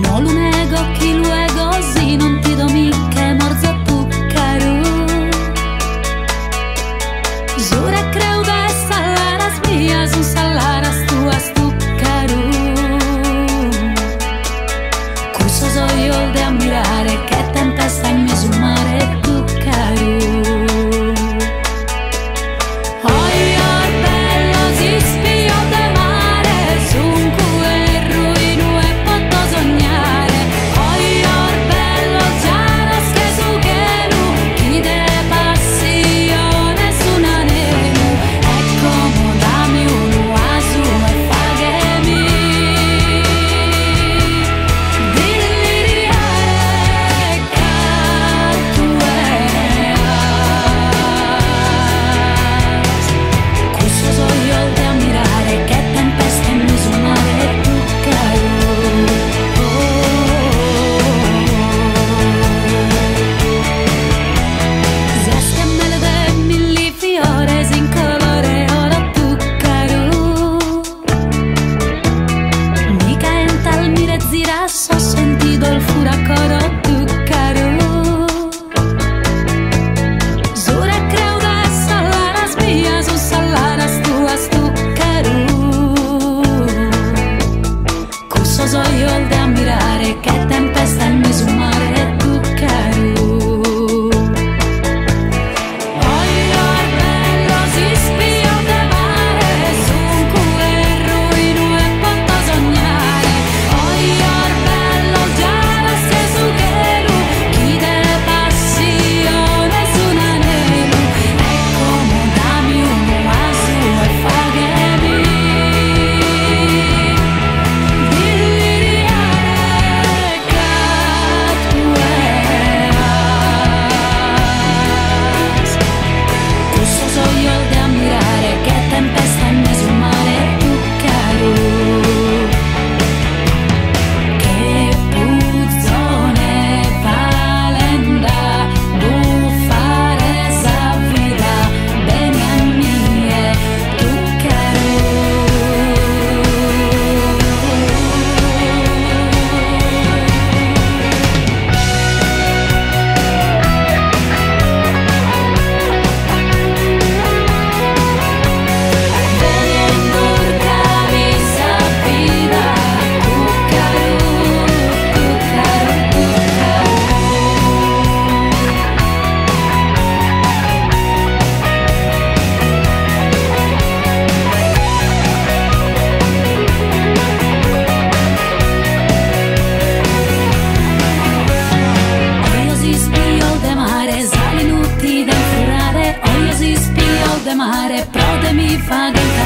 No lu nego chi luego si non t'ido mi che morzo tuccaru. Su recreu de sas laras mias sun sas laras tuas tuccaru. Cussos ojos de ammirare che tempesta in mesu mare tuccaru. Ojos bellos ispijos de mare sun cuerru inue poto sognare. Ojos bellos giaros che su chelu chi de passione sun anelu. E como dami unu 'asu e faghemi dilliriare ca tue as cussos ojos de ammirare che tempesta in mesu mare tuccaru. Ses che mele de milli fiores in colore 'e oro tuccaru. Mi caentas mi reziras sos sentidos fura coro tuccaru. Su recreu de sas laras mias sun sas laras tuas tuccaru. Cussos ojos de ammirare che tempesta in mesu mare tuccaru. Ojos bellos ispijos de mare sun cuerru inue poto sognare. Ojos bellos giaros che su chelu chi de passione sun anelu. E como dami unu 'asu e faghemi dilliriare ca tue as cussos ojos de ammirare che tempesta in mesu mare tuccaru. Che puzone falende a buffare sa vida beni a mie tuccaru. Beni e indurcami sa vida tuccaru, tuccaru, tuccaru. Ojos ispijos de mare, s'alinu ti den furare. Ojos ispijos de mare, pro te mi faghen.